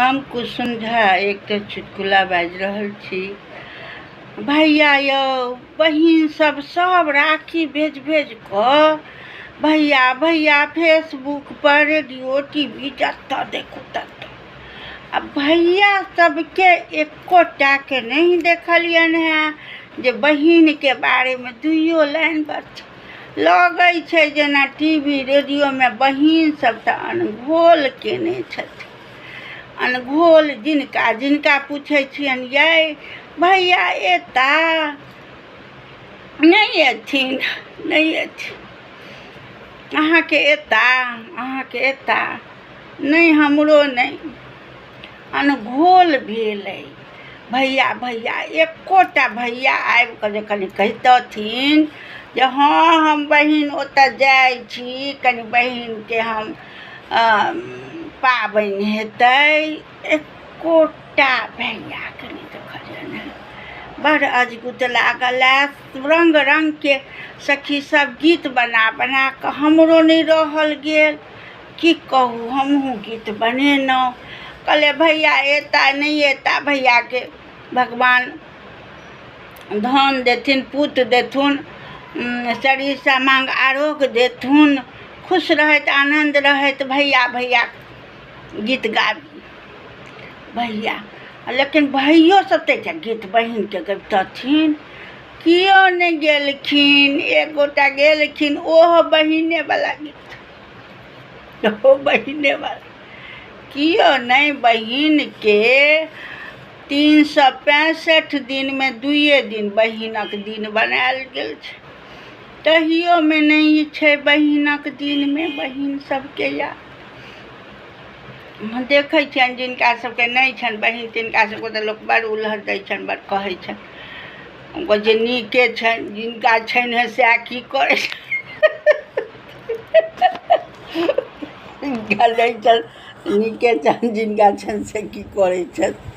हम कुसुम झा एकटा चुटकुला बाजि रहल छी। भैया यौ, बहिन सब सब राखी भेज भेज कऽ भैया भैया फेसबुक पर, रेडियो, टीवी, जतऽ देखू ततऽ। आ भैया सबके एकोटाके नहि देखलियनि हेँ जे बहिनके बारेमे दुइयो लाइन बजथिन। लगै छै जेना टीवी रेडियोमे बहिन सब तऽ अनघोल केने छथिन। अनघोल जिनका जिनका पूछै छियनि, यै भैया एता? नहि एथिन, नहि एथिन। अहाँके एता? अहाँके एता? नहि, हमरो नहि। अनघोल भेल अइ भैया भैया। एकोटा भैया आबि कऽ जे कनि कहितथिन जे हँ, हम बहिन ओतऽ जाइ छी, कनि बहिनके हम पाबनि हेतै, एकोटा भैयाके नहि देखलियनि हेँ। बड़ अजगुत लागल। रङ्ग रङ्गके सखी सब गीत बना बना कऽ हमरो नहि रहल गेल। की कहू, हमहूँ गीत बनेलहुँ। कहलियै, भैया एता, नहि एता, भैयाके भगवान धन देथिन, पूत देथुन, शरीर समांग आरोग्य देथुन, खुश रहथि, आनन्द रहथि। भैया भैया गीत गाबी भैया। लेकिन भैयो सब तऽ एकटा गीत बहिनके गबितथिन। केओ नहि गेलखिन। एक गोटा गेलखिन, ओहो बहिनेवला गीत, ओहो बहिनेवला। केओ नहि। बहिनके 365 दिनमे दुइए दिन बहिनक दिन बनायल गेल छै, तहियोमे नहि छै बहिनक दिनमे बहिन सबके याद। देखै छियनि, जिनका सबके नहि छनि बहिन, तिनका सबके तऽ लोक बड़ उलहर दै छनि, बड़ कहै छनि। हम कहै छियै, नीके छनि। जिनका छनि हे, सएह की करै छनि? जिनका नहि छनि, नीके छनि। जिनका छनि, से की करै छथि?